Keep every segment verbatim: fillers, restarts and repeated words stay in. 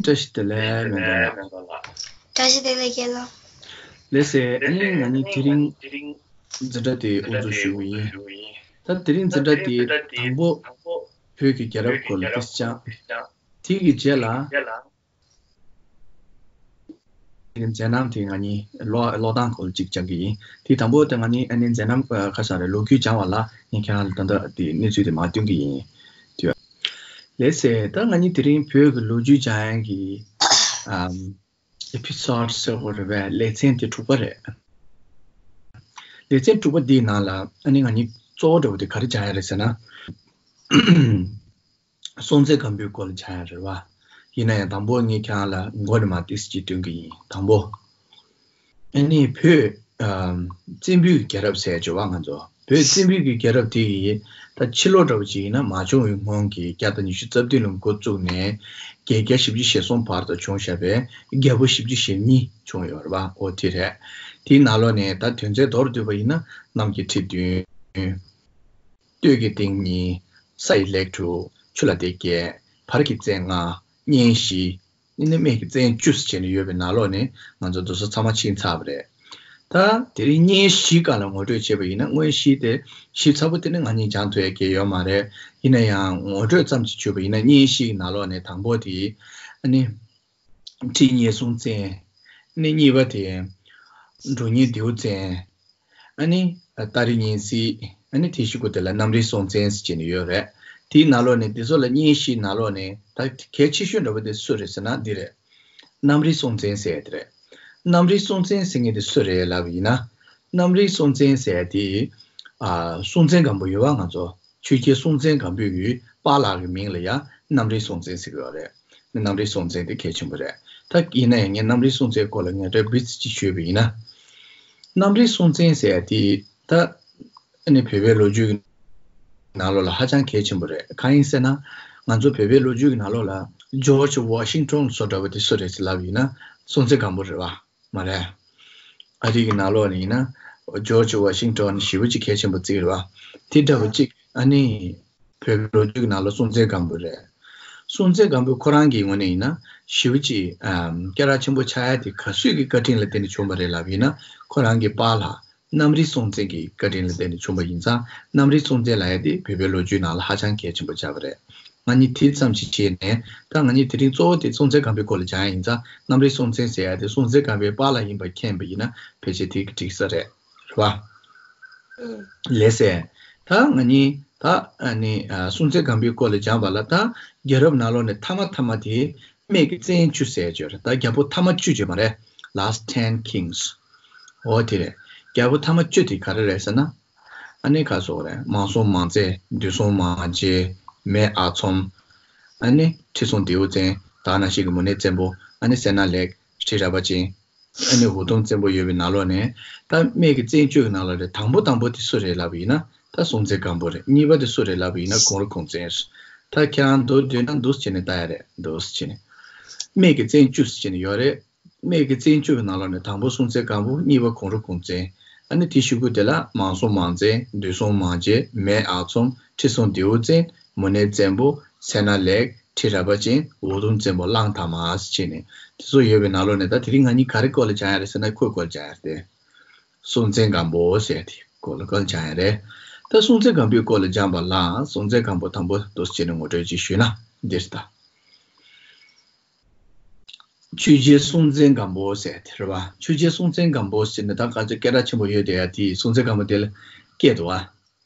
བཀྲ་ཤིས་བདེ་ལེགས་མེ་ཏོག་ལགས། བཀྲ་ཤིས་བདེ་ལེགས་རྒན་ལགས། ལགས་སེ། ཨ་ནི་ང་གཉིས་དེ་རིང་འཛིན་གྲྭ་དེ་དབུ་འཛུགས་ཞུ་གི་ཡིན། ད་དེ་རིང་འཛིན་གྲྭ་དེ་དང་པོ་བོད་ཀྱི་རྒྱལ་རབས་སྐོར་ལ་ཏོག་ཙམ་སྦྱངས། དེ་གི་རྗེས་ལ་མཛད་རྣམ་དེ་ང་གཉིས་ཀློག་ཀློག་སྟངས་སྐོར་ལ་གཅིག་སྦྱང་གི་ཡིན། དེ་དང་པོ་དེ་ང་གཉིས་ཨ་ནི་མཛད་རྣམ་ཁ་ཤས་རེ་ལོ་རྒྱུས་སྦྱང་བ་ལ་ངས་ཁྱེད་རང་ལ་ད་ལྟ་དེ་གནས་ཚུལ་དེ་མར་སྟོན་གི་ཡིན། དེ་ལགས་སེ། ད་ང་གཉིས་དེ་རིང་བོད་ཀྱི་ལོ་རྒྱུས་སྦྱང་ཡག་གི་ཨམ། ཨེ་པི་སོ་ཌི་ཟེར་དགོས་རེད་པས། ལེ་ཚན་དེ་དྲུག་པ་རེད། ལེ་ཚན་དྲུག་པ་འདིའི་ནང་ལ་ཨ་ནི་ང་གཉིས་གཙོ་བོ་འདྲ་བོ་དེ་ག་རེ་སྦྱང་ཡག་རེད་ཟེར་ན། སྲོང་བཙན་སྒམ་པོའི་སྐོར་ལ་སྦྱང་ཡག་རེད་པ། ཡིན་ན་ཡང་དང་པོ་ངས་ཁྱེད་རང་ལ་མགོ་ནས་མར་ཏོག་ཙམ་ཅིག་སྟོན་གི་ཡིན། དང་པོ། ཨ་ནི་བོད་ཨམ། བཙན་པོའི་རྒྱལ་རབས་ཟེར་ཡག་བརྗོད་པ་ང་ཚོ། བོད་བཙན་པོའི་གི་རྒྱལ་རབས་དེ་ཡི་ད་ཕྱི་ལོགས་འདྲ་བོ་ཅིག་ཡིན་ན་མ་བྱུང་བའི་སྔོན་གྱི་བརྒྱ་དང་ཉི་ཤུ་རྩ་བདུན་ལ་འགོ་བཙུགས་ནས་བརྒྱད་བརྒྱ་བཞི་བཅུ་ཞེ་གསུམ་བར་དུ་བྱུང་བཞག་པའི་རྒྱལ་པོ་བཞི་བཅུ་ཞེ་གཉིས་བྱུང་ཡོད་རེད་པ། འོ་དེ་རེད། དེའི་ནང་ལོགས་ནས་ད་དོན་ཚན་མདོར་བསྡུས་པ་ཡིན་ན་གནམ་གྱི་ཁྲི་བདུན། སྟོད་ཀྱི་སྟེང་གཉིས། ས་ཡི་ལེགས་དྲུག། ཆུ་ལ་སྟེགས་བརྒྱད། བར་གྱི་བཙན་ལྔ། གཉན་བཞི། ཨ་ནི་སྨད་ཀྱི་བཙན་བཅུ་ཟེར་བྱས་ནས་ཡོད་པའི་ནང་ལོགས་ནས་ང་ཚོ་འདི་ཚོ་ཚང་མ་ཕྱིན་ཚར་བ་རེད། ད་དེ་རིང་གཉན་བཞིའི་སྒང་ལ་ངོ་སྤྲོད་བྱས་པ་ཡིན་ན། གཉན་བཞི་དེ་ཞིབ་ཚགས་པོ་དེ་ནི་ང་གཉིས་སྦྱང་ཐུབ་ཡག་གི་ཡོད་མ་རེད། ཡིན་ན་ཡང་ངོ་སྤྲོད་ཙམ་ཅིག་བྱས་པ་ཡིན་ན། གཉན་བཞིའི་ནང་ལོགས་ནས་དང་པོ་དེ་ཨ་ནི་ཁྲི་གཉན་སྲོང་བཙན། ཨ་ནི་གཉིས་པ་དེ་འབྲོང་གཉན་ལྡེའུ་བཙན། ཨ་ནི་སྟག་རི་གཉན་གཟིགས། ཨ་ནི་དེའི་གཞུག་གུ་དེ་ལ་གནམ་རི་སྲོང་བཙན་ཟེར་བྱས་ནས་ཡོད་རེད། དེའི་ནང་ལོགས་ནས་འདི་ཚོ་ལ་གཉན་བཞིའི་ནང་ལོགས་ནས་ད་གལ་ཆེ་ཤོས་འདྲ་བོ་དེ་སུ་རེད་ཟེར་ན་འདི་རེད། གནམ་རི་སྲོང་བཙན་ཟེར་ཡག་དེ་རེད། གནམ་རི་སྲོང་བཙན་ཟེར་མཁན་དེ་སུ་རེད་ལབ་པ་ཡིན་ན། གནམ་རི་སྲོང་བཙན་ཟེར་ཡག་དེ་ཨ། སྲོང་བཙན་སྒམ་པོ་ཡོད་པ། ང་ཚོ་ཆོས་རྒྱལ་སྲོང་བཙན་སྒམ་པོའི་པཱ་ལགས་ཀྱི་མིང་ལ་ཡང་གནམ་རི་སྲོང་བཙན་ཟེར་གྱི་ཡོད་རེད། གནམ་རི་སྲོང་བཙན་དེ་གལ་ཆེན་པོ་རེད། ད་ཡིན་ན་ཡང་ངས་གནམ་རི་སྲོང་བཙན་སྐོར་ལ་ངས་འགྲེལ་བཤད་ཅིག་ཞུས་པ་ཡིན་ན། གནམ་རི་སྲོང་བཙན་ཟེར་ཡག་དེ་ད་ཨ་ནི་བོད་པའི་ལོ་རྒྱུས་ཀྱི་ནང་ལོགས་ལ་ཧ་ཅང་གལ་ཆེན་པོ་རེད། གང་ཡིན་ཟེར་ན། ང་ཚོ་བོད་པའི་ལོ་རྒྱུས་ཀྱི་ནང་ལོགས་ལ་ཇོརྗ་ཝ་ཤིང་ཊོན་བཟོ་འདྲ་བོ་དེ་སུ་རེད་ཟེར་ལབ་པ་ཡིན་ན་སྲོང་བཙན་སྒམ་པོ་རེད་པ། མ་རེད། ཨ་རི་གི་ནང་ལོགས་ནས་ཡིན་ན་ཇོརྗ་ཝ་ཤིང་ཊོན་ཞེ་པོ་ཅིག་གལ་ཆེན་པོ་བརྩི་གི་རེད་པ། དེ་འདྲ་བོ་ཅིག་ཨ་ནི་བོད་པའི་ལོ་རྒྱུས་ཀྱི་ནང་ལ་སྲོང་བཙན་སྒམ་པོ་རེད། སྲོང་བཙན་སྒམ་པོ་ཁོ་རང་གི་ངོས་ནས་ཡིན་ན་ཞེ་པོ་ཅིག་ཨམ། སྐད་གྲགས་ཆེན་པོ་ཆགས་ཡག་དེ་ག་སུའི་གི་བཀའ་དྲིན་ལ་བརྟེན་ནས་བྱུང་བ་རེད་ལབ་པ་ཡིན་ན། ཁོ་རང་གི་པཱ་ལགས་གནམ་རི་སྲོང་བཙན་གྱི་བཀའ་དྲིན་ལ་བརྟེན་ནས་བྱུང་བ་ཡིན་ཙང་། གནམ་རི་སྲོང་བཙན་ལབ་ཡག་དེ་བོད་པའི་ལོ་རྒྱུས་ནང་ལ་ཧ་ཅང་གལ་ཆེན་པོ་ཆགས་པ་རེད། ང་གཉིས་དེ་ཙམ་ཞིག་བྱས་ནས། ད་ང་གཉིས་དེ་རིང་གཙོ་བོ་དེ་སྲོང་བཙན་སྒམ་པོའི་སྐོར་ལ་སྦྱང་ཡག་ཡིན་ཙང་། གནམ་རི་སྲོང་བཙན་ཟེར་ཡག་དེ་སྲོང་བཙན་སྒམ་པོའི་པཱ་ལགས་ཡིན་པ་མཁྱེན་པ་ཡིན་ན་ཕལ་ཆེར་དེ་གི་འགྲིག་ས་རེད། རེད་པ། ཨུམ། ལགས་སེ། ད་ང་གཉིས་ད་ཨ་ནི་ཨ། སྲོང་བཙན་སྒམ་པོའི་སྐོར་ལ་སྦྱངས་པ་ལ། ད་རྒྱལ་རབས་ནང་ལོགས་ནས་མཐའ་མ་མཐའ་མ་དེ་སྨད་ཀྱི་བཙན་བཅུ་ཟེར་ཡག་ཅིག་ཡོད་རེད། ད་རྒྱལ་པོ་མཐའ་མ་བཅུ་ཅིག་ཡོད་མ་རེད། Last ten kings། འོ་དེ་རེད། རྒྱལ་པོ་མཐའ་མ་བཅུ་དེ་ག་རེ་རེད་ཟེར་ན། ཨ་ནི་ག་རེ་ཟེར་དགོས་རེད། མང་སྲོང་མང་བཙན། འདུས་སྲོང་མང་རྒྱལ། མེས་ཨག་ཚོམ། ཨ་ནི་ཁྲི་སྲོང་ལྡེའུ་བཙན། ད་ནང་བཞིན་གྱི་མུ་ནེ་བཙན་པོ། ཨ་ནི་སད་ན་ལེགས། ཁྲི་རལ་པ་ཅན། ཨ་ནི་འུ་དུམ་བཙན་པོ་ཡོད་པའི་ནང་ལོགས་ནས། ད་སྨད་ཀྱི་བཙན་བཅུ་གི་ནང་ལོགས་ནས་དང་པོ་དང་པོ་དེ་སུ་རེད་ལབ་པ་ཡིན་ན། ད་སྲོང་བཙན་སྒམ་པོ་རེད། གཉིས་པ་དེ་སུ་རེད་ལབ་པ་ཡིན་ན་གུང་རུ་གུང་བཙན་རེད། ད་ཁྱེད་རང་མདོར་བསྡུས་ན་འདུག་སེ་བྱས་ནས་ལྟ་ཡག་རེད། འདུག་སེ་བྱས་ནས། སྨད་ཀྱི་བཙན་བཅུ་ཟེར་བྱས་ནས་ཡོད་རེད། སྨད་ཀྱི་བཙན་བཅུ་གི་ནང་ལོགས་ནས་དང་པོ་སྲོང་བཙན་སྒམ་པོ། གཉིས་པ་གུང་རུ་གུང་བཙན། ཨ་ནི་དེའི་གཞུག་གུ་དེ་ལ་མང་སྲོང་མང་བཙན། འདུས་སྲོང་མང་རྒྱལ། མེས་ཨག་ཚོམ། ཁྲི་སྲོང་ལྡེའུ་བཙན། མུ་ནེ་བཙན་པོ། སད་ན་ལེགས། ཁྲི་རལ་པ་ཅན། འུ་དུམ་བཙན་པོ། གླང་དར་མ་ཟེར་བྱས་ནས་དེ་ཚོ་ཡོད་པའི་ནང་ལོགས་ནས། ད་དེ་རིང་ང་གཉིས་ག་རེ་སྐོར་ལ་སྦྱང་ཡག་རེད་ཟེར་ན་ཁོའི་སྐོར་ལ་སྦྱང་ཡག་རེད། སྲོང་བཙན་སྒམ་པོ་ཟེར་ཡག་དེའི་སྐོར་ལ་སྐོར་ལ་སྦྱང་ཡག་རེད། ད་སྲོང་བཙན་སྒམ་པོའི་སྐོར་ལ་སྦྱངས་པ་ལ། སྲོང་བཙན་སྒམ་པོ་དང་པོ་འདུག་སེ་བྱས་ནས་ངོ་སྤྲོད་ཅིག་ཞུས་ན་འདིར་ལྟ། ཆོས་རྒྱལ་སྲོང་བཙན་སྒམ་པོ་ཟེར་དེ་རེད་པ། ཆོས་རྒྱལ་སྲོང་བཙན་སྒམ་པོ་ཟེར་ནས་ད་ག་ཚོད་སྐད་གྲགས་ཆེན་པོ་ཡོད་དེ་ཡ་དེ་སྲོང་བཙན་སྒམ་པོ་དེ་ལ་སྐད་འདུག་ཨ།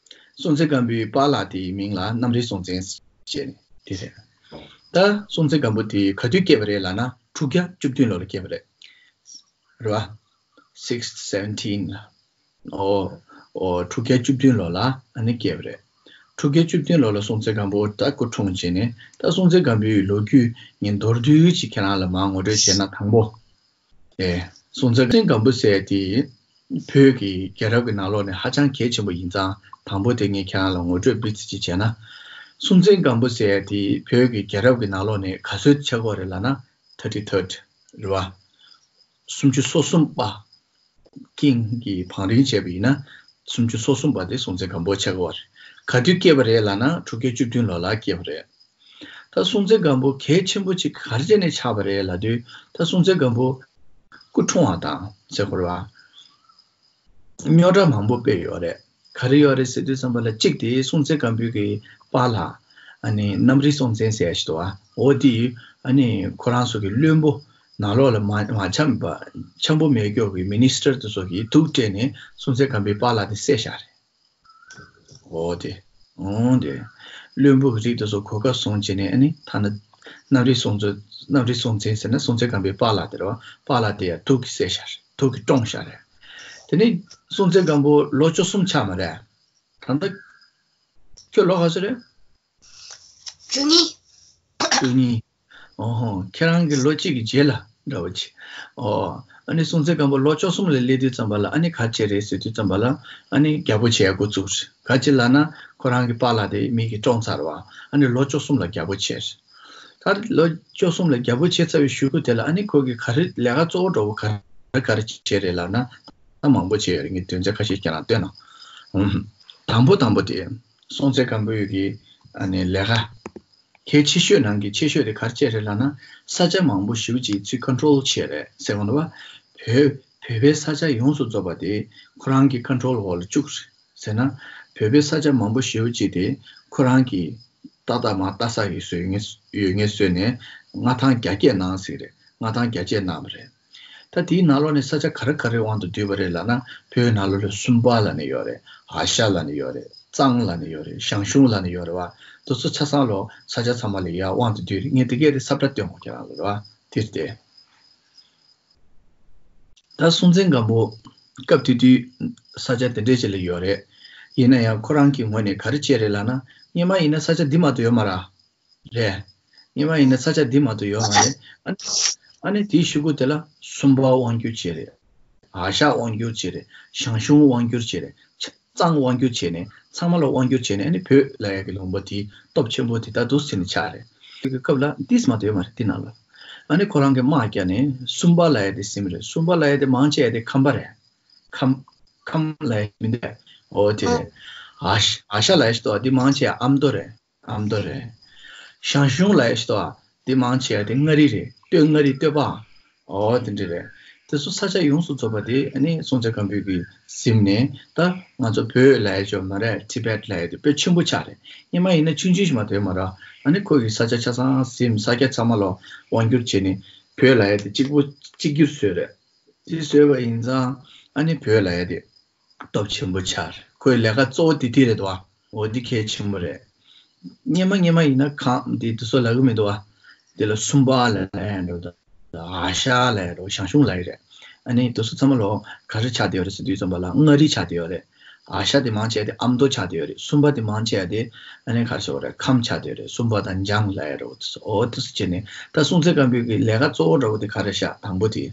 སྲོང་བཙན་སྒམ་པོའི་པཱ་ལགས་དེའི་མིང་ལ་གནམ་རི་སྲོང་བཙན་ཟེར་ནས་དེ་རེད། ད་སྲོང་བཙན་སྒམ་པོ་དེ་ག་དུས་སྐྱེས་པ་རེད་ལབ་ན་དྲུག་བརྒྱ་བཅུ་བདུན་ལོ་ལ་སྐྱེས་པ་རེད། རེད་པ། Six seventeen ལ། ཨོ། ཨོ། དྲུག་བརྒྱ་བཅུ་བདུན་ལོ་ལ་ཨ་ནི་སྐྱེས་པ་རེད། དྲུག་བརྒྱ་བཅུ་བདུན་ལོ་ལ་སྲོང་བཙན་སྒམ་པོ་ད་སྐུ་འཁྲུངས་བྱས་ནས། ད་སྲོང་བཙན་སྒམ་པོའི་ལོ་རྒྱུས་ངས་མདོར་བསྡུས་ཅིག་ཁྱེད་རང་ལ་མར་ངོ་སྤྲོད་བྱས་ན། དང་པོ། ཨེ། སྲོང་བཙན་སྒམ་པོ་ཟེར་དེ་བོད་ཀྱི་རྒྱལ་རབས་ཀྱི་ནང་ལོགས་ནས་ཧ་ཅང་གལ་ཆེན་པོ་ཡིན་ཙང་། དང་པོ་དེ་ངས་ཁྱེད་རང་ལ་ངོ་སྤྲོད་སྤེལ་ཚིག་ཅིག་བྱས་ན། སྲོང་བཙན་སྒམ་པོ་ཟེར་དེ་བོད་ཀྱི་རྒྱལ་རབས་ཀྱི་ནང་ལོགས་ནས་ག་ཚོད་ཆགས་ཀྱི་ཡོད་རེད་ལབ་ན། Thirty third རེད་པ། སུམ་ཅུ་སོ་གསུམ་པ། ཀིང་གི་བང་རིམ་བྱས་པ་ཡིན་ན་སུམ་ཅུ་སོ་གསུམ་པ་དེ་སྲོང་བཙན་སྒམ་པོ་ཆགས་ཀྱི་ཡོད་རེད། ག་དུས་སྐྱེས་པ་རེད་ལབ་ན་དྲུག་བརྒྱ་བཅུ་བདུན་ལོ་ལ་སྐྱེས་པ་རེད། ད་སྲོང་བཙན་སྒམ་པོ་གལ་ཆེན་པོ་ཅིག་ག་རེ་བྱས་ནས་ཆགས་པ་རེད་ལབ་དུས། ད་སྲོང་བཙན་སྒམ་པོ་སྐུ་འཁྲུངས་པ་དང་ཟེར་དགོས་རེད་བ། རྙོག་དྲ་མང་པོ་སྤེལ་ཡོད་རེད། ག་རེ་ཡོད་རེད་ཟེར་དུས་ཙམ་པ་ལ། གཅིག་དེ་སྲོང་བཙན་སྒམ་པོའི་གི་པཱ་ལགས་ཨ་ནི་གནམ་རི་སྲོང་བཙན་ཟེར་ཡ་ཞིག་འདུག་བ། འོ་དེ་ཨ་ནི་ཁོ་རང་ཚོ་གི་བློན་པོ་ནང་ལོགས་ལ་མ་མ་འཆམ་པ་འཆམ་པོ་མེད་མཁན་གྱི་མི་ནི་སི་ཊར་དེ་ཚོ་གིས་དུག་སྤྲད་ནས་སྲོང་བཙན་སྒམ་པོའི་པཱ་ལགས་དེ་བསད་བཞག་རེད། འོ་དེ། འོ་དེ། བློན་པོ་གི་རིགས་དེ་ཚོ་གོ་སྐབས་བཟུང་བྱས་ནས། ཨ་ནི་ཐ་ན་གནམ་རི་སྲོང་བཙན། གནམ་རི་སྲོང་བཙན་ཟེར་ན་སྲོང་བཙན་སྒམ་པོའི་པཱ་ལགས་དེ་རེད་བ། པཱ་ལགས་དེ་ཡང་དུག་གིས་བསད་བཞག་རེད། དུག་གིས་བཀྲོངས་བཞག་རེད། དེ་ནས་སྲོང་བཙན་སྒམ་པོ་ལོ་བཅུ་གསུམ་ཆགས་མ་རེད། ད་ལྟ་ཁྱོད་ལོ་ག་ཚོད་རེད། བཅུ་གཉིས། བཅུ་གཉིས། ཨོ་ཧོ། ཁྱེད་རང་གི་ལོ་གཅིག་གི་རྗེས་ལ་འདྲ་བོ་ཅིག་ཨོ། ཨ་ནི་སྲོང་བཙན་སྒམ་པོ་ལོ་བཅུ་གསུམ་ལ་སླེབས་དུས་ཙམ་པ་ལ། ཨ་ནི་ག་རེ་བྱས་རེད་ཟེར་དུས་ཙམ་པ་ལ། ཨ་ནི་རྒྱལ་པོ་བྱེད་ཡ་འགོ་བཙུགས་རེད། ག་རེ་ལབ་ན་ཁོ་རང་གི་པཱ་ལགས་དེ་མི་གིས་བཀྲོངས་ཚར་བ། ཨ་ནི་ལོ་བཅུ་གསུམ་ལ་རྒྱལ་པོ་བྱས་རེད། ད་ལོ་བཅུ་གསུམ་ལ་རྒྱལ་པོ་བྱས་ཚར་བའི་གཞུག་གུ་དེ་ལ། ཨ་ནི་ཁོ་གི་ག་རེ་ལས་ཀ་གཙོ་བོ་འདྲ་བོ་ག་རེ་ག་རེ་བྱས་རེད་ལབ་ན། ད་མང་པོ་བྱས་ཡོད་རེད། ངས་དོན་ཚན་ཁ་ཤས་ཁྱེད་རང་སྟོན་ན། ཨུམ། དང་པོ་དང་པོ་དེ་སྲོང་བཙན་སྒམ་པོའི་གི་ཨ་ནི་ལས་ཀ་གལ་ཆེ་ཤོས་ནང་གི་ཆེ་ཤོས་དེ་ག་རེ་བྱས་རེད་ལབ་ན། ས་ཆ་མང་པོ་ཞེ་པོ་ཅིག་ཚུར་ཀོན་ཊོལ་བྱས་རེད་ཟེར་བ་འདྲ་བ། བོད་བོད་པའི་ས་ཆ་ཡོངས་སུ་རྫོགས་པ་དེ་ཁོ་རང་གི་ཀོན་ཊོལ་འོག་ལ་བཅུག་རེད། ཟེར་ན། བོད་པའི་ས་ཆ་མང་པོ་ཞེ་པོ་ཅིག་དེ་ཁོ་རང་གིས་ཏག་ཏག་མར་ལྟ་ས་གི་བཟོས་ངེས་ཡོད་ངེས་བཟོས་ནས་མངའ་ཐང་རྒྱ་སྐྱེད་གནང་ཟིག་རེད། མངའ་ཐང་རྒྱ་སྐྱེད་གནང་བ་རེད། ད་དེའི་ནང་ལོགས་ནས་ས་ཆ་ག་རེ་ག་རེ་དབང་དུ་བསྡུས་པ་རེད་ལབ་ན། བོད་ནང་ལོགས་ལ་སུམ་པ་ལབ་ནས་ཡོད་རེད། ཧ་ཤ་ལབ་ནས་ཡོད་རེད། གཙང་ལབ་ནས་ཡོད་རེད། ཞང་ཞུང་ལབ་ནས་ཡོད་རེད་བ། དེ་ཚོ་ཆ་ཚང་ལོ་ས་ཆ་ཚང་མ་ལ་ཡར་དབང་དུ་བསྡུས་རེད། ངས་དེ་གས་དེ་ས་བཀྲ་སྟོན་གོ་ཁྱེད་རང་ལ་རེད་བ། དེ་རེད་དེ། ད་སྲོང་བཙན་སྒམ་པོ་སྐབས་དེ་དུས་ས་ཆ་དེ་འདྲས་ཅིག་ལ་ཡོད་རེད། ཡིན་ན་ཡང་ཁོ་རང་གི་ངོས་ནས་ག་རེ་བྱས་རེད་ལབ་ན། སྔོན་མ་ཡིན་ན་ས་ཆ་འདི་མ་གཏོགས་ཡོད་མ་རེད། རེད། སྔོན་མ་ཡིན་ན་ས་ཆ་འདི་མ་གཏོགས་ཡོད་མ་རེད། ཨ་ནི་ཨ་ནི་དེའི་གཞུག་གུ་དེ་ལ་སུམ་པ་དབང་བསྒྱུར་བྱས་རེད། ཧ་ཤ་དབང་བསྒྱུར་བྱས་རེད། ཞང་ཞུང་དབང་བསྒྱུར་བྱས་རེད། གཙང་དབང་བསྒྱུར་བྱས་ནས། ཚང་མ་ལ་དབང་བསྒྱུར་བྱས་ནས། ཨ་ནི་བོད་ལབ་ཡ་གི་ལུང་པ་དེ་སྟོབས་ཆེན་པོ་དེ་ད་འདུག་སེ་ནས་ཆགས་རེད། དེ་གི་སྐབས་ལ་འདི་མ་གཏོགས་ཡོད་མ་རེད། དེ་ནང་ལ། ཨ་ནི་ཁོ་རང་གིས་དམག་བརྒྱབ་ནས་སུམ་པ་ལབ་ཡ་དེ་སིམ་རེད། སུམ་པ་ལབ་ཡ་དེ་མང་ཆེ་བ་དེ་ཁམས་པ་རེད། ཁམས་ཁམས་ལབ་ཡ་མི་འདུག་འོ་དེ་རེད། ཨ་ཤ་ཨ་ཤ་ལབ་ཡ་ཞིག་འདུག་འདི་མང་ཆེ་བ་ཨ་མདོ་རེད། ཨ་མདོ་རེད། ཞང་ཞུང་ལབ་ཡ་ཞིག་འདུག་འདི་མང་ཆེ་བ་དེ་མངའ་རིས་རེད། སྟོད་མངའ་རིས། སྟོད་པ། ཨོ་དེ་འདྲ་རེད། དེ་ཚོ་ས་ཆ་ཡོངས་སུ་རྫོགས་པ་དེ་ཨ་ནི་སྲོང་བཙན་སྒམ་པོས་ཀྱིས་ཟིན་ནས། ད་ང་ཚོ་བོད་ལབ་ཡ་ཅིག་ཡོད་མ་རེད། ཊི་བེཊ་ལབ་ཡ་དེ་དཔེ་ཆེན་པོ་ཆགས་རེད། སྔོན་མ་ཡིན་ན་ཆུང་ཆུང་ཞིག་མ་གཏོགས་ཡོད་མ་རེད། ཨ་ནི་ཁོ་གིས་ས་ཆ་ཆ་ཚང་ཟིན། ས་ཆ་ཚང་མ་ལ་དབང་བསྒྱུར་བྱས་ནས་བོད་ལབ་ཡ་དེ་གཅིག་པོ་གཅིག་གྱུར་བཟོས་རེད། དེ་བཟོས་པ་ཡིན་ཙང་ཨ་ནི་བོད་ལབ་ཡ་དེ་སྟོབས་ཆེན་པོ་ཆགས་རེད། ཁོའི་ལས་ཀ་གཙོ་བོ་དེ་དེ་རེད་དོ། འོ་འདི་གལ་ཆེན་པོ་རེད། སྔོན་མ་སྔོན་མ་ཡིན་ན་གང་འདི་དེ་ཚོ་ལབ་གི་མི་འདུག་བ། དེ་ལ་སུམ་པ་ལབ་ཡ་འགྲོ་དང་། ཨ་ཤ་ལབ་ཡ་འགྲོ། ཞང་ཞུང་ལབ་ཡ་རེད། ཨ་ནི་དེ་ཚོ་ཚང་མ་ལོ་ག་རེ་ཆགས་བསྡད་ཡོད་རེད་ཟེར་དུས་ཙམ་པ་ལ་མངའ་རིས་ཆགས་བསྡད་ཡོད་རེད། ཨ་ཤ་དེ་མང་ཆེ་བ་དེ་ཨ་མདོ་ཆགས་བསྡད་ཡོད་རེད། སུམ་པ་དེ་མང་ཆེ་བ་དེ་ཨ་ནི་ག་རེ་ཟེར་དགོས་རེད། ཁམས་ཆགས་བསྡད་ཡོད་རེད། སུམ་པ་དང་འཇང་ལབ་ཡ་འགྲོ། དེ་ཚོ་འོ་དེ་ཚོ་བྱས་ནས། ད་སྲོང་བཙན་སྒམ་པོའི་གི་ལས་ཀ་གཙོ་བོ་འདྲ་བོ་དེ་ག་རེ་བཞག་དང་པོ་དེ།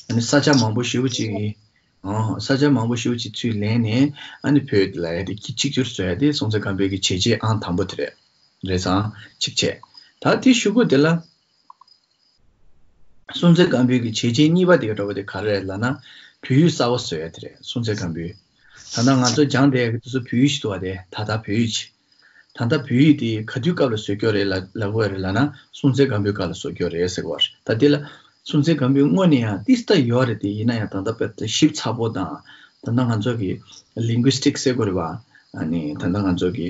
ཨ་ནི་ས་ཆ་མང་པོ་ཞེ་པོ་ཅིག་གི། ཨོ། ས་ཆ་མང་པོ་ཞེ་པོ་ཅིག་ཚུར་ལེན་ནས། ཨ་ནི་བོད་ལབ་ཡ་དེ་གཅིག་གྱུར་བཟོ་ཡ་དེ་སྲོང་བཙན་སྒམ་པོའི་གི་བྱས་རྗེས་ཨང་དང་པོ་དེ་རེད། རེད་ཙང་གཅིག་བྱས། ད་དེ་གཞུག་གུ་དེ་ལ། སྲོང་བཙན་སྒམ་པོའི་གི་བྱས་རྗེས་གཉིས་པ་དེ་ག་འདྲ་བོ་དེ་ག་རེ་རེད་ལབ་ན། བོད་ཡུལ་གསར་པ་བཟོ་ཡ་དེ་རེད། སྲོང་བཙན་སྒམ་པོའི། ད་ལྟ་ང་ཚོ་སྦྱངས་བསྡད་ཡ་གི་དེ་ཚོ་བོད་ཡིག་ཅིག་འདུག་བ། དེ་ད་ལྟ་བོད་ཡིག་ཅིག་ད་ལྟ་བོད་ཡིག་དེ་ག་དུས་སྐབས་ལ་བཟོས་ཀྱི་ཡོད་རེད་ལབ་ལབ་དགོས་རེད་ལབ་ན། སྲོང་བཙན་སྒམ་པོའི་སྐབས་ལ་བཟོས་ཀྱི་ཡོད་རེད་ཟེར་གྱི་ཡོད་རེད། ད་དེ་ལ་སྲོང་བཙན་སྒམ་པོའི་སྔོན་ནས་ཡང་ཏིས་ད་ཡོད་རེད། དེ་ཡིན་ན་ཡང་ད་ལྟ་དཔེ་ཞིབ་ཚགས་པོ་དང་། ད་ལྟ་ང་ཚོ་གི་ལིང་གུ་སི་ཊིག་ཟེར་དགོས་རེད་བ། ཨ་ནི་ད་ལྟ་ང་ཚོ་གི་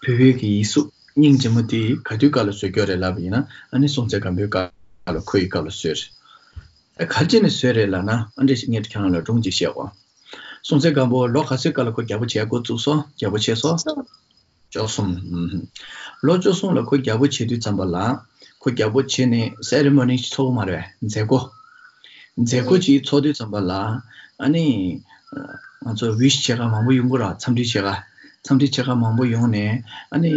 བོད་ཡིག་གི་ཡིག་གཟུགས་སྙིང་རྗེ་མོ་དེ་ག་དུས་སྐབས་ལ་བཟོས་ཀྱི་ཡོད་རེད་ལབ་པ་ཡིན་ན། ཨ་ནི་སྲོང་བཙན་སྒམ་པོའི་སྐབས་ལ། ཁོའི་སྐབས་ལ་བཟོས་རེད། ཨ། ག་རེ་བྱས་ནས་བཟོས་རེད་ལབ་ན། ཨ་འདྲ་ཞིག་ངས་ཁྱེད་རང་ལ་སྒྲུང་ཅིག་བཤད་གོ། སྲོང་བཙན་སྒམ་པོ་ལོ་ག་ཚོད་སྐབས་ལ་ཁོ་རྒྱལ་པོ་བྱེད་འགོ་བཙུགས་སོང་། རྒྱལ་པོ་བྱས་སོང་། བཅུ་གསུམ། ཨུམ། ལོ་བཅུ་གསུམ་ལ་ཁོ་རྒྱལ་པོ་བྱེད་དུས་ཙམ་པ་ལ། ཁོ་རྒྱལ་པོ་བྱས་ནས་སེ་རི་མོ་ནི་ཚོགས་མ་རེད། མཛད་སྒོ། མཛད་སྒོ་ཅིག་ཚོགས་དུས་ཙམ་པ་ལ། ཨ་ནི་ང་ཚོ་ཝིཤ་བྱེད་ག་མང་པོ་ཡོང་གི་ར། འཚམས་འདྲི་བྱེད་ག་འཚམས་འདྲི་བྱེད་ག་མང་པོ་ཡོང་ནས། ཨ་ནི་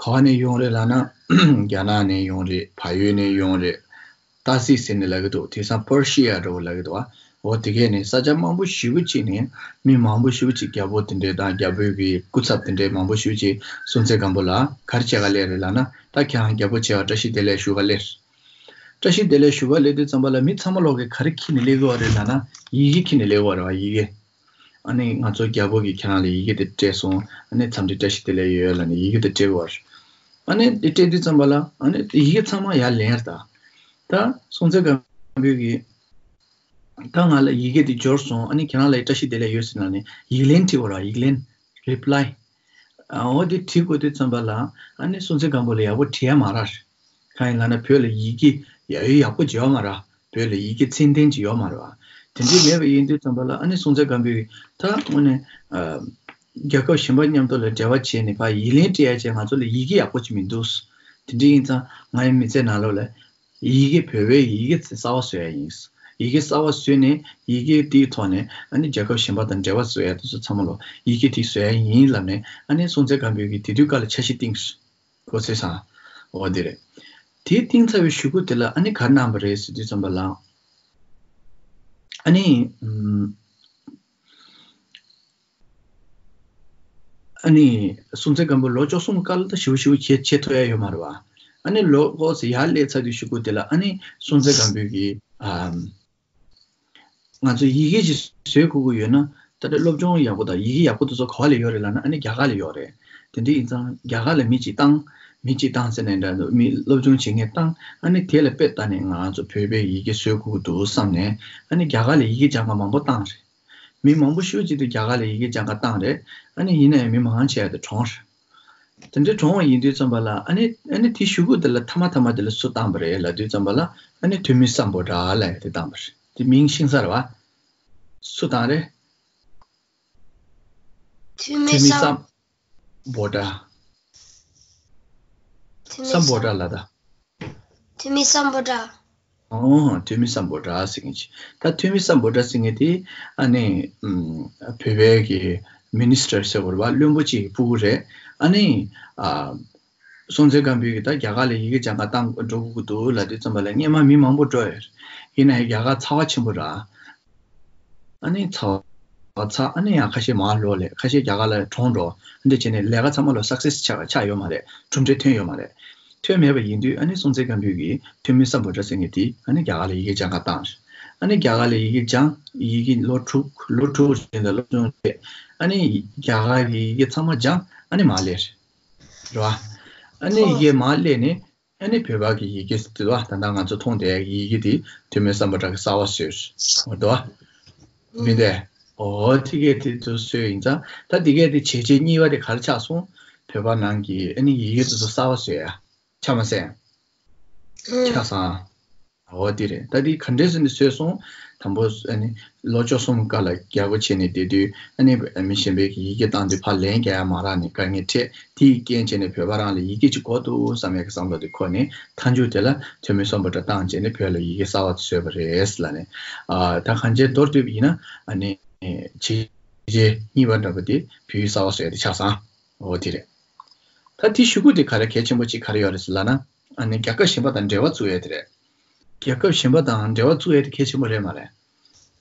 ག་བ་ནས་ཡོང་རེད་ལབ་ན། རྒྱ་ནག་ནས་ཡོང་རེད། བལ་ཡུལ་ནས་ཡོང་རེད། ཏ་སི་ཟེར་ནས་ལབ་ཀྱི་འདུག་དེང་སང་པར་ཤི་ཡ་འདྲ་བོ་ལབ་ཀྱི་འདུག་བ། འོ་དེ་གས་ནས་ས་ཆ་མང་པོ་ཞེ་པོ་ཅིག་ནས་མི་མང་པོ་ཞེ་པོ་ཅིག་རྒྱལ་པོ་དེ་འདྲས་དང་རྒྱལ་པོའི་གི་སྐུ་ཚབ་དེ་འདྲས་མང་པོ་ཞེ་པོ་ཅིག་སྲོང་བཙན་སྒམ་པོ་ལ་ག་རེ་བྱེད་ག་སླེབས་རེད་ལབ་ན། ད་ཁྱེད་རང་རྒྱལ་པོ་བྱེད་པར་བཀྲ་ཤིས་བདེ་ལེགས་ཞུ་ག་སླེབས། བཀྲ་ཤིས་བདེ་ལེགས་ཞུ་ག་སླེབས་དུས་ཙམ་པ་ལ་མི་ཚང་མ་ལོག་གིས་ག་རེ་འཁྱེར་ནས་སླེབས་ཀྱི་ཡོད་རེད་ལབ་ན། ཡི་གེ་འཁྱེར་ནས་སླེབས་ཀྱི་ཡོད་རེད་བ། ཡི་གེ། ཨ་ནི་ང་ཚོ་རྒྱལ་པོ་གིས་ཁྱེད་རང་ལ་ཡི་གེ་དེ་སྤྲད་སོང་། ཨ་ནི་འཚམས་འདྲི་བཀྲ་ཤིས་བདེ་ལེགས་ཡོད་ལབ་ནས་ཡི་གེ་དེ་སྤྲད་ཀྱི་ཡོད་རེད། ཨ་ནི་དེ་སྤྲད་དུས་ཙམ་པ་ལ་ཨ་ནི་ཡི་གེ་ཚང་མ་ཡར་ལེན་ཡ་རེད་ད། ད་སྲོང་བཙན་སྒམ་པོས་ཀྱིས་ད་ང་ལ་ཡི་གེ་དེ་འབྱོར་སོང་། ཨ་ནི་ཁྱེད་རང་ལ་བཀྲ་ཤིས་བདེ་ལེགས་ཡོད་ཟེར་ནས་ནི་ཡིག་ལན་བྲིས་པ་ར། ཡིག་ལན། རི་པི་ལའི། འོ་དེ་བྲིས་དགོས་དུས་ཙམ་པ་ལ་ཨ་ནི་སྲོང་བཙན་སྒམ་པོ་ལ་ཡག་པོ་བྲིས་ཡ་མ་རག་གང་ཡིན་ལབ་ན་བོད་ལ་ཡི་གེ་ཡ་ཡོད་ཡག་པོ་བརྗེ་བ་མ་རག་བོད་ལ་ཡི་གེ་ཚད་ལྡན་ཅིག་ཡོད་མ་རེད་བ། དེ་འདྲའི་མེད་པ་ཡིན་དུས་ཙམ་པ་ལ་ཨ་ནི་སྲོང་བཙན་སྒམ་པོས་ད་དངོས་གནས་རྒྱལ་ཁབ་གཞན་པ་མཉམ་དུ་ལ་འབྲེལ་བ་བྱས་ནས་ཕར་ཡིག་ལན་སྤྲད་ཡ་བྱས་ང་ཚོ་ལ་ཡི་གེ་ཡག་པོ་ཅིག་མི་འདུག་དེ་འདྲ་ཡིན་ཙང་ང་ཡི་མི་ཚེ་ནང་ལོགས་ལ་ཡི་གེ་བོད་པའི་ཡི་གེ་གསར་པ་བཟོ་ཡ་ཡིན། ཡི་གེ་གསར་པ་བཟོས་ནས་ཡི་གེ་དེའི་ཐོག་ནས་ཨ་ནི་རྒྱལ་ཁབ་གཞན་པ་དང་འབྲེལ་བ་བཟོ་ཡ་དེ་ཚོ་ཚང་མ་ལོ་ཡི་གེ་དེ་བཟོ་ཡ་ཡིན་ལབ་ནས་ཨ་ནི་སྲོང་བཙན་སྒམ་པོས་ཀྱིས་དེ་དུས་སྐབས་ལ་འཆར་གཞི་བཏིང་། གོ་ཚེ་སང་། འོ་དེ་རེད། དེ་བཏིང་ཚར་བའི་གཞུག་གུ་དེ་ལ་ཨ་ནི་ག་རེ་གནང་བ་རེད་ཟེར་དུས་ཙམ་པ་ལ། ཨ་ནི། ཨ་ནི། སྲོང་བཙན་སྒམ་པོ་ལོ་བཅུ་གསུམ་སྐབས་ལ་ད་ཞེ་པོ་ཞེ་པོ་བྱེད་བྱེད་ཐུབ་ཡ་ཡོད་མ་རེད་བ། ཨ་ནི་ལོ་འོ་ཟེར་ཡར་སླེབས་ཚར་དུས་གཞུག་གུ་དེ་ལ་ཨ་ནི་སྲོང་བཙན་སྒམ་པོས་ཀྱིས་ཨ། ང་ཚོ་ཡི་གེ་ཅིག་བཟོས་དགོས་ཀྱི་ཡོད་ན་ད་ལྟ་སློབ་སྦྱོང་ཡག་པོ་དང་ཡི་གེ་ཡག་པོ་དེ་ཚོ་ག་པ་ལ་ཡོད་རེད་ལབ་ན་ཨ་ནི་རྒྱ་གར་ལ་ཡོད་རེད། དེ་འདྲ་ཡིན་ཙང་རྒྱ་གར་ལ་མི་གཅིག་བཏང་། མི་གཅིག་བཏང་ཟེར་ནས་འདྲ་འདུག་མི་སློབ་སྦྱོང་བྱེད་མཁན་བཏང་ཨ་ནི་དེ་ལ་དཔེ་ལྟ་ནས་ང་ཚོ་བོད་པའི་ཡི་གེ་བཟོས་དགོས་ཀྱི་འདུག་བསམ་ནས་ཨ་ནི་རྒྱ་གར་ལ་ཡི་གེ་སྦྱང་མཁན་མང་པོ་བཏང་རེད། མི་མང་པོ་ཤོས་ཅིག་དེ་རྒྱ་གར་ལ་ཡི་གེ་སྦྱང་མཁན་བཏང་རེད། ཨ་ནི་ཡིན་ན་ཡང་མི་མང་ཆེ་བ་དེ་གྲོངས་རེད། དེ་འདྲའི་གྲོངས་པ་ཡིན་དུས་ཙམ་པ་ལ་ཨ་ནི་ཨ་ནི་དེའི་གཞུག་གུ་དེ་ལ་ཐ་མ་ཐ་མ་དེ་ལ་སུ་བཏང་བ་རེད་ལབ་དུས་ཙམ་པ་ལ་ཨ་ནི་ཐོན་མི་སམ་བྷོ་ཊ་ལབ་ཡ་དེ་བཏང་བ་རེད། དེ་མིང་ཤིང་ས་རེད་བ། སུ་བཏང་རེད། ཐོན་མི་ཐོན་མི་སམ་སམ་བྷོ་ཊ། ཐོན་མི་སམ་བྷོ་ཊ་ལ་ད། ཐོན་མི་སམ་བྷོ་ཊ། ཨོ། ཐོན་མི་སམ་བྷོ་ཊ་ཟེར་མཁན་ཅིག་ད་ཐོན་མི་སམ་བྷོ་ཊ་ཟེར་མཁན་དེ་ཨ་ནི་ཨམ། བོད་པའི་གི་མི་ནི་སི་ཊར་ཟེར་དགོས་རེད་བ། བློན་པོ་གཅིག་གི་སྤུ་གུ་རེད། ཨ་ནི་ཨ། སྲོང་བཙན་སྒམ་པོས་གི་ད་རྒྱ་གར་ལ་ཡི་གེ་སྦྱང་ག་བཏང་འགྲོ་དགོས་ཀྱི་འདུག་ལབ་དུས་ཙམ་པ་ལ་སྔན་མ་མི་མང་པོ་འགྲོ་ཡོད་རེད། ཡིན་ན་ཡང་རྒྱ་གར་ཚ་བ་ཆེན་པོ་རེད། ཨ་ནི་ཚ་བ་ཚ་ཨ་ནི་ཡང་ཁ་ཤས་མར་ལོག་ལས་ཁ་ཤས་རྒྱ་གར་ལ་གྲོངས་འགྲོ། འདི་བྱས་ནས་ལས་ཀ་ཚང་མ་ལ་སག་སེ་སི་ཆགས་ཆགས་ཡོད་མ་རེད། གྲུབ་འབྲས་ཐོན་ཡོད་མ་རེད། ཐོན་མེད་པ་ཡིན་དུས་ཨ་ནི་སྲོང་བཙན་སྒམ་པོས་ཀྱིས་ཐོན་མི་སམ་བྷོ་ཊ་ཟེར་མཁན་དེ་ཨ་ནི་རྒྱ་གར་ལ་ཡི་གེ་སྦྱང་ག་བཏང་རེད། ཨ་ནི་རྒྱ་གར་ལ་ཡི་གེ་སྦྱངས། ཡི་གེ་ལོ་དྲུག་ལོ་དྲུག་རིང་ལ་སློབ་སྦྱོང་བྱས། ཨ་ནི་རྒྱ་གར་གྱི་ཡི་གེ་ཚང་མ་སྦྱངས་ཨ་ནི་མར་སླེབས་རེད། རེད་བ། ཨ་ནི་ཡི་གེ་མར་སླེབས་ནས། ཨ་ནི་བོད་པ་གི་ཡི་གེ་ཟེར་བ་ད་ལྟ་ང་ཚོ་མཐོང་བསྡད་ཡི་གེ་དེ་ཐོན་མི་སམ་བྷོ་ཊ་གི་གསར་བ་བཟོས་འོ་དོ། མི་འདས། ཨོ་དེ་གས་དེ་ཚོ་བཟོས་ཡིན་ཙང་ད་དེ་གས་དེ་བྱས་རྗེས་གཉིས་པ་དེ་ག་རེ་ཆགས་སོང་། བོད་པ་ནང་གི་ཨ་ནི་ཡི་གེ་དེ་ཚོ་གསར་བ་བཟོས་ཡ། ཆགས་མ་སོང་། ཆགས་སོང་། ཨོ་དེ་རེད། ད་དེ་ག་འདྲས་ཟེར་ནས་བཟོས་སོང་། དང་པོ་ཨ་ནི། ལོ་བཅུ་གསུམ་སྐབས་ལ་རྒྱལ་པོ་བྱས་ནས་བསྡད་དུས་ཨ་ནི་མི་གཞན་པའི་གི་ཡི་གེ་བཏང་དུས་ཕར་ལན་རྒྱག་ཡ་མ་རག་ནས་དཀའ་ངལ་འཕྲད། དེའི་རྐྱེན་བྱས་ནས་བོད་པ་རང་ལ་ཡི་གེ་ཅིག་དགོས་འདུག་བསམ་ཡ་གི་བསམ་བློ་དེ་འཁོར་ནས་མཐའ་མཇུག་དེ་ལ་ཐོན་མི་སམ་བྷོ་ཊ་བཏང་བྱས་ནས་བོད་ལ་ཡི་གེ་གསར་བ་བཟོས་པ་རེད་ལབ་ནས། ཨ། ད་གང་ཅིའི་མདོར་བསྡུས་པ་ཡིན་ན་ཨ་ནི་བྱས་རྗེས་གཉིས་པ་འདྲ་པོ་དེ་བོད་ཡིག་གསར་བ་བཟོས་ཡ་དེ་ཆགས་སོང་། འོ་དེ་རེད། ད་དེའི་གཞུག་གུ་དེ་ག་རེ་གལ་ཆེན་པོ་ཅིག་ག་རེ་ཡོད་རེད་ཟེར་ལབ་ན་ཨ་ནི་རྒྱལ་ཁབ་གཞན་པ་དང་འབྲེལ་བ་བཙུགས་ཡ་དེ་རེད། རྒྱལ་ཁབ་གཞན་པ་དང་འབྲེལ་བ་བཙུགས་ཡ་དེ་གལ་ཆེན་པོ་རེད་མ་རེད།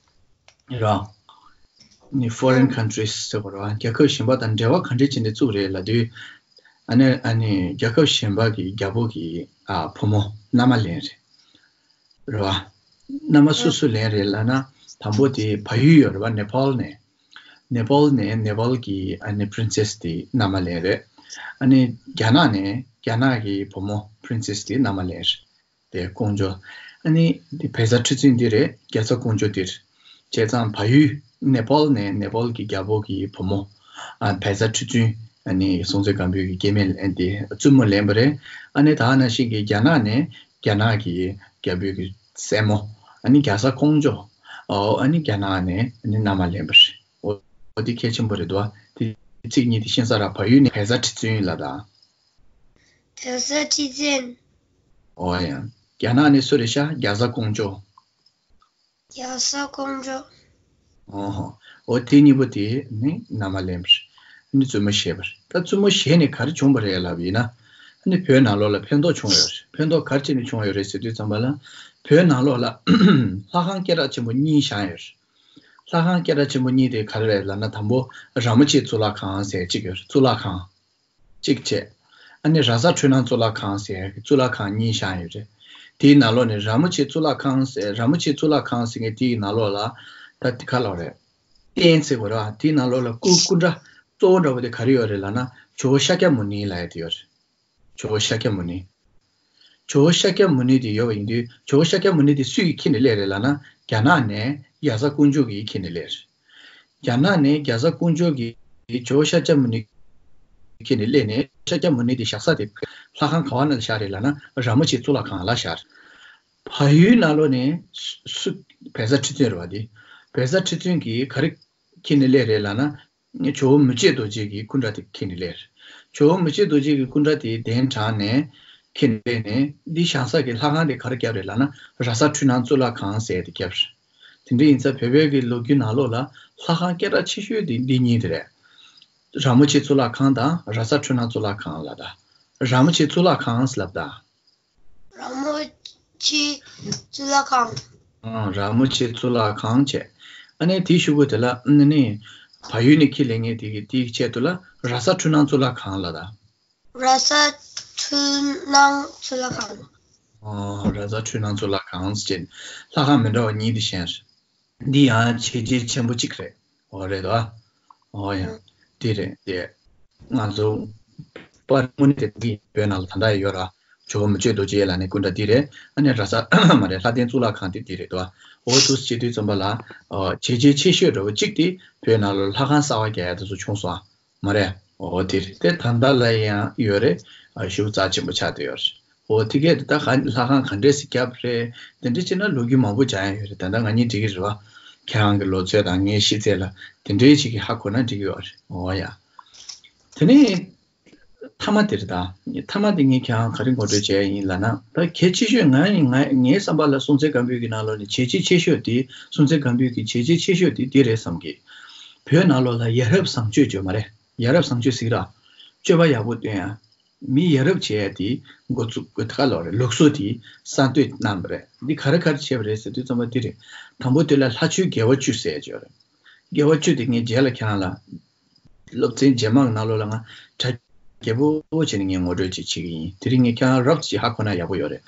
རེད་བ། ནི་foreign countries ཟེར་བ་རེད་བ། རྒྱལ་ཁབ་གཞན་པ་དང་འབྲེལ་བ་ག་འདྲས་བྱས་ནས་བཙུགས་རེད་ལབ་དུས། ཨ་ནི་ཨ་ནི་རྒྱལ་ཁབ་གཞན་པ་གི་རྒྱལ་པོ་གི་ཨ་བུ་མོ་མནའ་མ་ལེན་རེད། རེད་བ། མནའ་མ་སུ་སུ་ལེན་རེད་ལབ་ན་དང་པོ་དེ་བལ་ཡུལ་ཡོད་རེད་བ། ནེ་པཱལ་ནས། ནེ་པཱལ་ནས་ནེ་པཱལ་གི་ཨ་ནི་པི་རིན་སེ་སི་དེ་མནའ་མ་ལེན་རེད། ཨ་ནི་རྒྱ་ནག་ནས་རྒྱ་ནག་གི་བུ་མོ་པི་རིན་སེ་སི་དེ་མནའ་མ་ལེན་རེད། དེ་ཀོང་ཇོ། ཨ་ནི་དེ་བལ་བཟའ་ཁྲི་བཙུན་འདི་རེད། རྒྱ་བཟའ་ཀོང་ཇོ་འདི་རེད། བྱས་ཙང་བལ་ཡུལ་ནེ་པཱལ་ནས་ནེ་པཱལ་གྱི་རྒྱལ་པོ་གི་བུ་མོ། ཨ་བལ་བཟའ་ཁྲི་བཙུན། ཨ་ནི་སྲོང་བཙན་སྒམ་པོའི་གི་སྐྱེ་དམན་ཨ་དེ་བཙུན་མོ་ལེན་པ་རེད། ཨ་ནི་ད་ནང་བཞིན་གྱི་རྒྱ་ནག་ནས་རྒྱ་ནག་གི་རྒྱལ་པོའི་གི་སྲས་མོ། ཨ་ནི་རྒྱ་བཟའ་ཀོང་ཇོ། ཨོ་ཨ་ནི་རྒྱ་ནག་ནས་ཨ་ནི་མནའ་མ་ལེན་པ་རེད། འོ་འོ་དེ་གལ་ཆེན་པོ་རེད་འདུག་ཨ། དེ་ཚིག་གཉིས་དེ་ཤེས་ས་ར། བལ་ཡུལ་ནས་བལ་བཟའ་ཁྲི་བཙུན་ལ་ད། བལ་བཟའ་ཁྲི་བཙུན། ཨོ་ཡ། རྒྱ་ནག་ནས་སུ་རེད་ཤག་རྒྱ་བཟའ་ཀོང་ཇོ། རྒྱ་བཟའ་ཀོང་ཇོ། ཨོ་ཧོ། འོ་དེ་གཉིས་པོ་དེ་ནི་མནའ་མ་ལེན་པ་རེད། ནི་བཙུན་མོ་བཞེས་པ་རེད། ད་བཙུན་མོ་བཞེས་ནས་ག་རེ་བྱུང་བ་རེད་ལབ་ཡིན་ན། ནི་བོད་ནང་ལོགས་ལ་ཕན་ཐོགས་བྱུང་ཡོད་རེད། ཕན་ཐོགས་ག་རེ་བྱས་ནས་བྱུང་ཡོད་རེད་ཟེར་དུས་ཙམ་པ་ལ། བོད་ནང་ལོགས་ལ་ལྷ་ཁང་སྐད་གྲགས་ཆེན་པོ་གཉིས་བཞེངས་ཡོད་རེད། ལྷ་ཁང་སྐད་གྲགས་ཆེན་པོ་གཉིས་དེ་ག་རེ་རེད་ལབ་ན། དང་པོ་ར་མོ་ཆེ་གཙུག་ལག་ཁང་ཟེར་གཅིག་ཡོད་རེད། གཙུག་ལག་ཁང་། གཅིག་བྱས། ཨ་ནི་ར་ས་འཕྲུལ་སྣང་གཙུག་ལག་ཁང་ཟེར་གཙུག་ལག་ཁང་གཉིས་བཞེངས་ཡོད་རེད། དེའི་ནང་ལོགས་ནས་ར་མོ་ཆེ་གཙུག་ལག་ཁང་ཟེར། ར་མོ་ཆེ་གཙུག་ལག་ཁང་ཟེར་མཁན་དེའི་ནང་ལོགས་ལ་ད་དེ་ག་ལབ་རེད། རྟེན་ཟེར་དགོས་རེད་བ། དེའི་ནང་ལོགས་ལ་སྐུ་སྐུ་འདྲ་གཙོ་བོ་འདྲ་བོ་དེ་ག་རེ་ཡོད་རེད་ལབ་ན་ཇོ་བོ་ཤཱཀྱ་མུ་ནི་ལབ་ཡ་དེ་ཡོད་རེད། ཇོ་བོ་ཤཱཀྱ་མུ་ནེ། ཇོ་བོ་ཤཱཀྱ་མུ་ནེ་དེ་ཡོད་པ་ཡིན་དུས། ཇོ་བོ་ཤཱཀྱ་མུ་ནེ་དེ་སུ་ཡིས་ཁྱེར་ནས་སླེབས་རེད་ལབ་ན། རྒྱ་ནག་ནས་རྒྱ་བཟའ་ཀོང་ཇོ་གིས་ཁྱེར་ནས་སླེབས་རེད། རྒྱ་ནག་ནས་རྒྱ་བཟའ་ཀོང་ཇོ་གིས་ཇོ་བོ་ཤཱཀྱ་མུ་ནེ་ཁྱེར་ནས་སླེབས་ནས། ཤཱཀྱ་མུ་ནེ་དེ་བཞག་ས་དེ་ལྷ་ཁང་ག་བ་ན་བཞག་རེད་ལབ་ན། ར་མོ་ཆེ་གཙུག་ལག་ཁང་ལ་བཞག་རེད། བལ་ཡུལ་ནང་ལོགས་ནས་སུ། བལ་བཟའ་ཁྲི་བཙུན་རེད་པ། དེ་བལ་བཟའ་ཁྲི་བཙུན་གྱིས་ག་རེ་ཁྱེར་ནས་སླེབས་རེད་ལབ་ན། ཇོ་བོ་མི་བསྐྱོད་རྡོ་རྗེ་གི་སྐུ་འདྲ་དེ་ཁྱེར་ནས་སླེབས་རེད། ཇོ་བོ་མི་བསྐྱོད་རྡོ་རྗེ་གི་སྐུ་འདྲ་དེ་གདན་དྲངས་ནས་ཁྱེར་ནས་སླེབས་ནས། འདི་བཞེངས་ས་གི་ལྷ་ཁང་དེ་ག་རེ་བརྒྱབ་རེད་ལབ་ན། ར་ས་འཕྲུལ་སྣང་གཙུག་ལག་ཁང་ཟེར་དེ་བརྒྱབ་རེད། དེ་འདྲ་ཡིན་ཙང་བོད་པའི་གི་ལོ་རྒྱུས་ནང་ལོགས་ལ་ལྷ་ཁང་སྐད་གྲགས་ཆེ་ཤོས་དེ་འདི་གཉིས་དེ་རེད། ར་མོ་ཆེ་གཙུག་ལག་ཁང་དང་ར་ས་འཕྲུལ་སྣང་གཙུག་ལག་ཁང་ལབ་ད། ར་མོ་ཆེ་གཙུག་ལག་ཁང་ལབ་ད། ར་མོ་ཆེ་གཙུག་ལག་ཁང་། ཨང་། ར་མོ་ཆེ་གཙུག་ལག་ཁང་བྱས། ཨ་ནི་དེའི་གཞུག་གུ་དེ་ལ་ཨ་ནི་བལ་ཡུལ་ནས་ཁྱེར་སླེབས་མཁན་དེ་གི་དེའི་ཆེད་དུ་ལ་ར་ས་འཕྲུལ་སྣང་གཙུག་ལག་ཁང་ལབ་ད། ར་ས་འཕྲུལ་སྣང་གཙུག་ལག་ཁང་། ཨོ། ར་ས་འཕྲུལ་སྣང་གཙུག་ལག་ཁང་ཟེར་ལྷ་ཁང་མི་འདྲ་བ་གཉིས་དེ་བཞེངས་རེད། འདི་ཡང་བྱས་རྗེས་ཆེན་པོ་གཅིག་རེད། འོ་རེད་དོ། འོ་ཡ། འདི་རེད་དེ། ང་ཚོ་པར་དངོས་གནས་དེ་འདི་བོད་ནང་ལ་ད་ལྟ་ཡོད་ར། ཇོ་བོ་མི་བསྐྱོད་རྡོ་རྗེ་ལབ་ནས་སྐུ་འདྲ་འདི་རེད། ཨ་ནི་ར་ས་མ་རེད། ལྷ་ལྡན་གཙུག་ལག་ཁང་དེ་འདི་རེད་དོ། འོ་འདུག་སེ་བྱེད་དུས་ཙམ་པ་ལ། བྱས་རྗེས་ཆེ་ཤོས་འདྲ་བོ་གཅིག་དེ་བོད་ནང་ལ་ལྷ་ཁང་གསར་པ་རྒྱག་ཡ་དེ་ཚོ་བྱུང་སོང་ཨ། མ་རེད། འོ་དེ་རེད། དེ་ད་ལྟ་ལ་ཡང་ཡོད་རེད། ཨ། ཞེ་པོ་རྩ་ཆེན་པོ་ཆགས་བསྡད་ཡོད་རེད། འོ་དེ་གས་དེ་ད་ག་ལྷ་ཁང་ག་འདྲས་སེ་བརྒྱབ་རེད། དེ་འདྲས་བྱས་ན་ལོ་རྒྱུས་མང་པོ་སྦྱང་ཡ་ཡོད་རེད། ད་ལྟ་ང་གཉིས་འགྲིག་གི་རེད་བ། ཁྱེད་རང་གི་ལོ་ཚོད་དང་ངའི་ཤེས་ཚད་ལ་དེ་འདྲས་ཅིག་གི་ཧ་གོ་ན་འགྲིག་གི་ཡོད་རེད། འོ་ཡ། དེ་ནས་མཐའ་མ་དེ་རེད་ད། མཐའ་མ་དེ་ངས་ཁྱེད་རང་ག་རེ་ངོ་སྤྲོད་བྱས་ཡིན་ལབ་ན། ད་གལ་ཆེ་ཤོས་ང་ཡིན་ང་ངའི་བསམ་པ་ལ་སྲོང་བཙན་སྒམ་པོའི་གི་ནང་ལོགས་ནས་བྱས་རྗེས་ཆེ་ཤོས་དེ། སྲོང་བཙན་སྒམ་པོའི་གི་བྱས་རྗེས་ཆེ་ཤོས་དེ་འདི་རེད་བསམ་གི། བོད་ནང་ལོགས་ལ་ཡ་རབས་བཟང་སྤྱོད་བརྗོད་མ་རེད། ཡ་རབས་བཟང་སྤྱོད་ཟེར་གི་ར། སྤྱོད་པ་ཡག་པོ་སྟོན་ཡ། མི་ཡ་རབས་བྱས་ཡ་དེ་འགོ་བཙུགས་གི་ད་ག་ལོག་རེད། ལུགས་སྲོལ་དེ་གསར་གཏོད་གནང་བ་རེད། འདི་ག་རེ་ག་རེ་བྱས་པ་རེད་ཟེར་དུས་ཙམ་པ་འདི་རེད། དང་པོ་དེ་ལ་ལྷ་ཆོས་དགེ་བ་བཅུ་ཟེར་ཡ་ཅིག་ཡོད་རེད། དགེ་བ་བཅུ་དེ་ངས་རྗེས་ལ་ཁྱེད་རང་ལ། སློབ་ཚན་རྗེས་མ་གི་ནང་ལོགས་ལ་ང་གྲ་རྒྱས་པོ་བྱས་ནས་ངས་ངོ་སྤྲོད་ཅིག་བྱེད་ཀྱི་ཡིན། དེ་རིང་ངས་ཁྱེད་རང་རོབ་ཙམ་ཅིག་ཧ་གོ་ན་ཡག་པོ་ཡོད་རེད།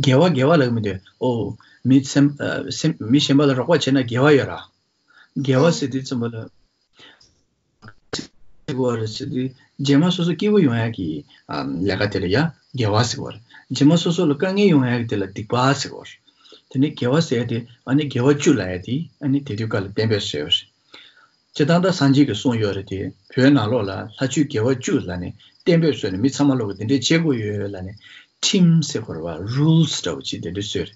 དགེ་བ་དགེ་བ་ལབ་ཀྱི་མི་འདུག་ཨོ། མི་སེམས་ཨ་སེམས་མི་གཞན་པ་ལ་རོགས་པ་བྱས་ན་དགེ་བ་ཡོད་ར། དགེ་བ་ཟེར་དུས་ཙམ་པ་ལ། དགེ་བ་རེད་ཟེར་དུས་རྗེས་མ་སོ་སོ་སྐྱིད་པོ་ཡོང་ཡག་གི་ཨ་ལས་ཀ་དེ་ལ་ཡ་དགེ་བ་ཟེར་གི་རེད། རྗེས་མ་སོ་སོ་ལ་དཀའ་ངལ་ཡོང་ཡག་གི་དེ་ལ་སྡིག་པ་ཟེར་གི་རེད། དེ་ནས་དགེ་བ་ཟེར་ཡ་དེ་ཨ་ནི་དགེ་བ་བཅུ་ལབ་ཡ་དེ་ཨ་ནི་དེ་དུས་སྐབས་ལ་གཏན་འབེབས་བཟོས་པ་རེད། སྤྱིར་བཏང་ད་སངས་རྒྱས་ཀྱིས་གསུངས་ཡོད་རེད་དེ། བོད་ནང་ལོགས་ལ་ལྷ་ཆོས་དགེ་བ་བཅུ་ལབ་ནས་གཏན་འབེབས་བཟོས་ནས་མི་ཚང་མ་ལོག་གི་དེ་འདྲས་བྱེད་དགོས་ཡོད་ལབ་ནས་ཁྲིམས་ཟེར་དགོས་རེད་བ། རུལ་སི་འདྲ་བོ་ཅིག་དེ་འདྲས་བཟོས་རེད།